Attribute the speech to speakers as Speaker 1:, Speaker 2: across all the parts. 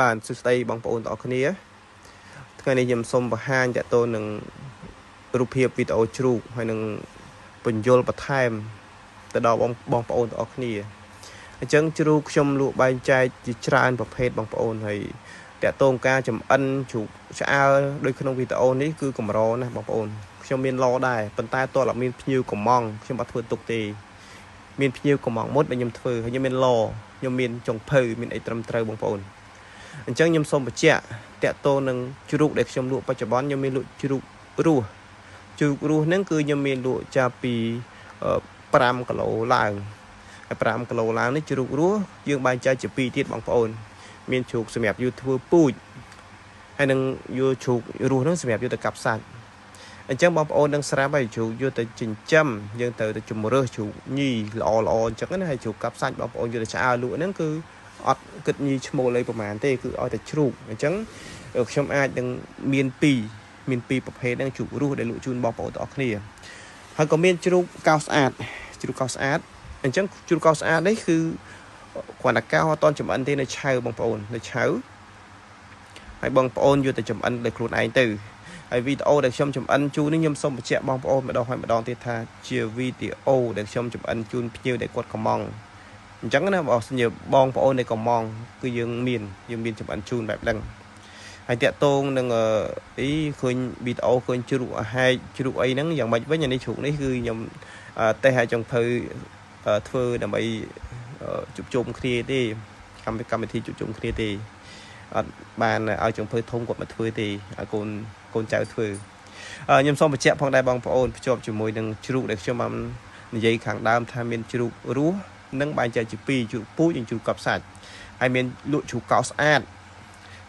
Speaker 1: បាទសួស្តីបងប្អូនទាំងអស់គ្នាថ្ងៃនេះខ្ញុំសូមបង្ហាញតទៅនឹងរូបភាពវីដេអូជ្រូកហើយនឹងពន្យល់បន្ថែមទៅដល់បងបងប្អូនទាំងអស់គ្នាអញ្ចឹងជ្រូកខ្ញុំលក់បែងចែកជាច្រើនប្រភេទបងប្អូនហើយតកតងការចំអិនជ្រូកឆ្អើដូចក្នុងវីដេអូនេះគឺកម្រណាស់បងប្អូនខ្ញុំមានឡដែរប៉ុន្តែតើអត់មានភ្ញៀវកំងខ្ញុំអត់ធ្វើទុកទេមានភ្ញៀវកំងមុតដែលខ្ញុំធ្វើហើយខ្ញុំមានឡខ្ញុំមានចុងភៅមានអីត្រឹមត្រូវបងប្អូនអញ្ចឹងខ្ញុំសូមបញ្ជាក់តកតងនឹងជ្រូកដែលខ្ញុំលក់បច្ចុប្បន្នខ្ញុំមានលក់ជ្រូករស់ជ្រូករស់ហ្នឹងគឺខ្ញុំមានលក់ចាប់ពី5គីឡូឡើងហើយ5គីឡូឡើងនេះជ្រូករស់យើងបែងចែកជា2ទៀតបងប្អូនមានជ្រូកសម្រាប់យកធ្វើពូជហើយនឹងយកជ្រូករស់ហ្នឹងសម្រាប់យកទៅកាប់សាច់អញ្ចឹងបងប្អូននឹងស្រាប់ហើយជ្រូកយកទៅចិញ្ចឹមយើងត្រូវទៅជំរើសជ្រូកញីល្អល្អអញ្ចឹងណាហើយជ្រូកកាប់សាច់បងប្អូនយកទៅឆ្អើលក់ហ្នឹងគឺអត់គិតញីឈ្មោលអីប្រហែលទេគឺឲ្យតែជ្រូកអញ្ចឹងខ្ញុំអាចនឹងមាន2មាន2ប្រភេទហ្នឹងជ្រូករស់ដែលលក់ជូនបងប្អូនទាំងអស់គ្នាហើយក៏មានជ្រូកកោសស្អាតជ្រូកកោសស្អាតអញ្ចឹងជ្រូកកោសស្អាតនេះគឺគ្រាន់តែកោសអត់តន់ចំអិនទេនៅឆៅបងប្អូននៅឆៅហើយបងប្អូនយកទៅចំអិនដោយខ្លួនឯងទៅហើយវីដេអូដែលខ្ញុំចំអិនជូននេះខ្ញុំសូមបញ្ជាក់បងប្អូនម្ដងហើយម្ដងទៀតថាជាវីដេអូដែលខ្ញុំចំអិនជូនភ្ញៀវដែលគាត់កំងអញ្ចឹងណាបើសិនជាបងប្អូនដែលកំងគឺយើងមានចំអិនជូនបែបហ្នឹងហើយតាក់ទងនឹងអីឃើញវីដេអូឃើញជ្រូកអាហែកជ្រូកអីហ្នឹងយ៉ាងម៉េចវិញអានេះជ្រូកនេះគឺខ្ញុំតេស្តឲ្យចុងភៅធ្វើដើម្បីជួបជុំគ្នាទេកម្មវិធីជួបជុំគ្នាទេអត់បានឲ្យចុងភៅធំគាត់មកធ្វើទេឲ្យកូនកូនចៅធ្វើខ្ញុំសូមបញ្ជាក់ផងដែរបងប្អូនភ្ជាប់ជាមួយនឹងជ្រូកដែលខ្ញុំបាននិយាយខាងដើមថាមានជ្រូករស់និងបែងចែកជា2ជ្រូកពូជនិងជ្រូកកប់សាច់ហើយមានលក់ជ្រូកកោស្អាត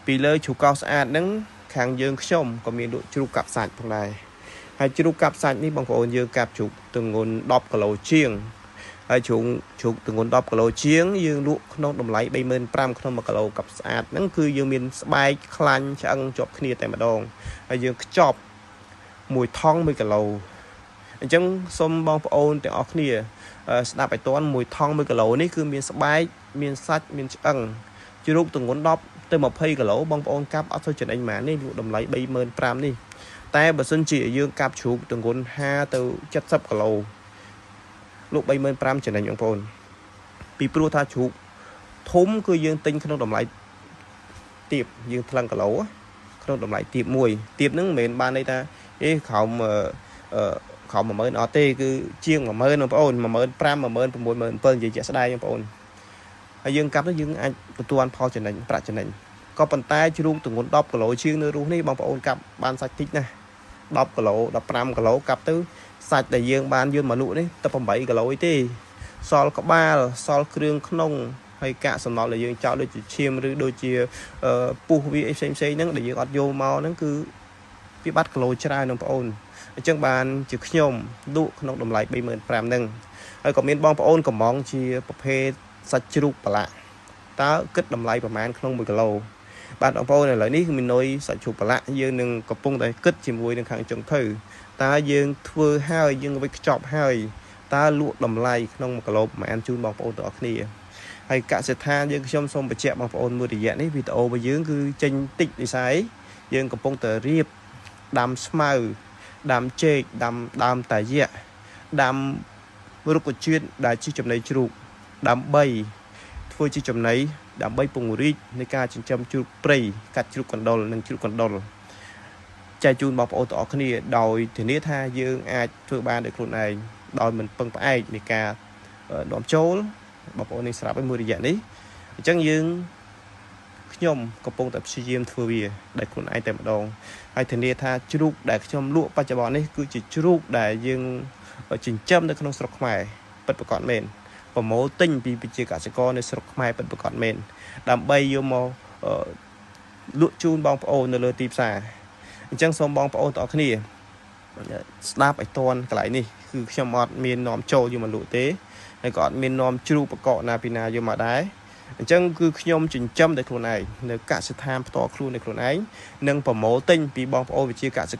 Speaker 1: ពីលើជ្រូកកោស្អាតហ្នឹងខាងយើងខ្ញុំក៏មានលក់ជ្រូកកាប់សាច់ផងដែរហើយជ្រូកកាប់សាច់នេះបងប្អូនយើងកាប់ជ្រូកទម្ងន់10គីឡូជាងហើយជ្រូកទម្ងន់10គីឡូជាងយើងលក់ក្នុងតម្លៃ35000ក្នុង1គីឡូកាប់ស្អាតហ្នឹងគឺយើងមានស្បែកខ្លាញ់ឆ្អឹងជាប់គ្នាតែម្ដងហើយយើងខ្ចប់មួយថង់1គីឡូអញ្ចឹងសូមបងប្អូនទាំងអស់គ្នាស្ដាប់ឲ្យទាន់មួយថង់1គីឡូនេះគឺមានស្បែកមានសាច់មានឆ្អឹងជ្រូកទម្ងន់10ទៅ20គីឡូបងប្អូនកាប់អត់សូវចំណេញប៉ុន្មាននេះលក់តម្លៃ35000នេះតែបើសិនជាយើងកាប់ជ្រូកទម្ងន់50ទៅ70គីឡូលក់35000ចំណេញបងប្អូនពីព្រោះថាជ្រូកធំគឺយើងទិញក្នុងតម្លៃទាបយើងថ្លឹងគីឡូក្នុងតម្លៃទាបមួយទាបហ្នឹងមិនមែនបានន័យថាអេក្រោមអឺក្រោម10000អត់ទេគឺជាង10000បងប្អូន15000 16000 17000និយាយជាក់ស្ដែងបងប្អូនហើយយើងកាប់ទៅយើងអាចទទួលបានផលចំណេញប្រាក់ចំណេញក៏ប៉ុន្តែជ្រូកទម្ងន់10គីឡូជាងនៅរស់នេះបងប្អូនកាប់បានសាច់តិចណាស់10គីឡូ15គីឡូកាប់ទៅសាច់ដែលយើងបានយកមកលក់នេះតែ8គីឡូទេសល់ក្បាលសល់គ្រឿងក្នុងហើយកាកសំណល់ដែលយើងចោលដូចជាឈាមឬដូចជាពុះវាអីផ្សេងផ្សេងហ្នឹងដែលយើងអត់យកមកហ្នឹងគឺវាបាត់គីឡូច្រើនបងប្អូនអញ្ចឹងបានជាខ្ញុំលក់ក្នុងតម្លៃ35000ហ្នឹងហើយក៏មានបងប្អូនកំងជាប្រភេទសាច់ជ្រូកប្រឡាក់តើគិតតម្លៃប្រមាណក្នុង1គីឡូបាទបងប្អូនឥឡូវនេះគឺមីនុយសាច់ជ្រូកប្រឡាក់យើងនឹងកំពុងតែគិតជាមួយនឹងខាងចុងភៅតើយើងធ្វើហើយយើងវិចខ្ចប់ហើយតើលក់តម្លៃក្នុង1គីឡូប្រមាណជូនបងប្អូនទាំងអស់គ្នាហើយកសិដ្ឋានយើងខ្ញុំសូមបញ្ជាក់បងប្អូនមួយរយៈនេះវីដេអូរបស់យើងគឺចេញតិចដោយសារយើងកំពុងតែរៀបដាំស្មៅដាំចេកដាំដើមតាយៈដាំរុក្ខជាតិដែលជាចំណីជ្រូកដើម្បីធ្វើជាចំណីដើម្បីពង្រីកនៃការចិញ្ចឹមជ្រូកព្រៃកាត់ជ្រូកកណ្ដុរនិងជ្រូកកណ្ដុរចែកជូនបងប្អូនទាំងអស់គ្នាដោយធានាថាយើងអាចធ្វើបានដោយខ្លួនឯងដោយមិនពឹងផ្អែកនៃការនាំចូលបងប្អូននេះស្រាប់ហើយមួយរយៈនេះអញ្ចឹងយើងខ្ញុំកំពុងតែព្យាយាមធ្វើវាដោយខ្លួនឯងតែម្ដងហើយធានាថាជ្រូកដែលខ្ញុំលក់បច្ចុប្បន្ននេះគឺជាជ្រូកដែលយើងចិញ្ចឹមនៅក្នុងស្រុកខ្មែរពិតប្រាកដមែនប្រមូលទិញពីប្រជាកសិករនៅស្រុកខ្មែរពិតប្រាកដមែនដើម្បីយកមកលក់ជូនបងប្អូននៅលើទីផ្សារអញ្ចឹងសូមបងប្អូនទាំងអស់គ្នាស្ដាប់ឲ្យទាន់កន្លែងនេះគឺខ្ញុំអត់មាននាំចូលយកមកលក់ទេហើយក៏អត់មាននាំជ្រូកបកកណាពីណាយកមកដែរអញ្ចឹងគឺខ្ញុំចិញ្ចឹមដោយខ្លួនឯងនៅកសិដ្ឋានផ្ទាល់ខ្លួនដោយខ្លួនឯងនិងប្រមូលទិញពីបងប្អូនវិជាកសិ